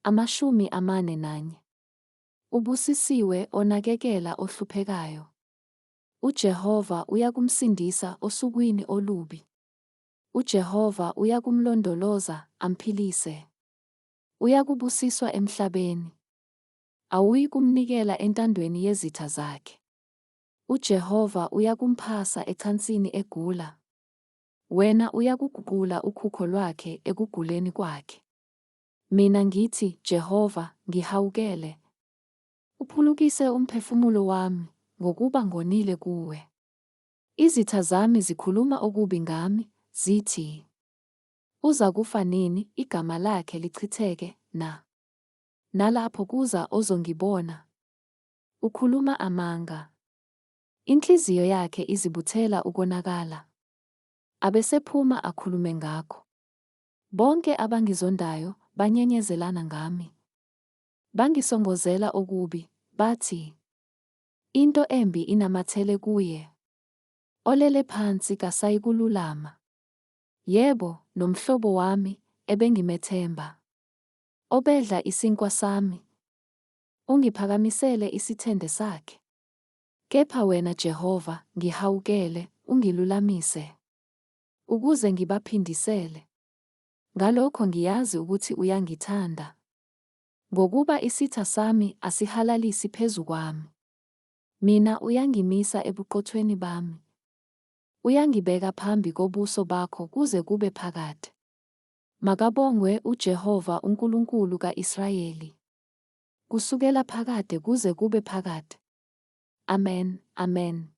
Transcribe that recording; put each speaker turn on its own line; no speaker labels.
41. Ubusisiwe onakekela ohluphekayo. UJehova uyakumsindisa osukwini olubi. UJehova uyakumlondoloza, amphilise. Uyakubusiswa emhlabeni. Awuyikumnikela entandweni yezitha zakhe. UJehova uyakumphasa ecansini egula. Wena uyakuguqula ukhukho lwakhe ekuguleni kwakhe. Mina ngithi, Jehova, ngihawukele. Uphulukise umphefumulo wami, ngokuba ngonile kuwe. Izitha zami zikhuluma okubi ngami, zithi, Uzakufa nini, igama lakhe lichitheke, na? Nalapho kuza ozongibona. Ukhuluma amanga. Inhliziyo yakhe izibuthela ukonakala. Abesephuma akhulume ngakho. Bonke abangizondayo banyenyezelana ngami. Bangisongozela okubi, bathi, Into embi inamathele kuye. Olele phansi kasayikululama. Yebo, nomhlobo wami, ebengimethemba. Obedla isinkwa sami. Ungiphakamisele isithende sakhe. Kepha wena Jehova, ngihawukele, ungilulamise. Ukuze ngibaphindisele. Ngalokho ngiyazi ukuthi uyangithanda. Ngokuba isitha sami asihalalisi phezu kwami. Mina uyangimisa ebuqothweni bami. Uyangibeka phambi kobuso bakho kuze kube phakade. Makabongwe uJehova uNkulunkulu ka-Israyeli. Kusukela phakade kuze kube phakade. Amen, Amen.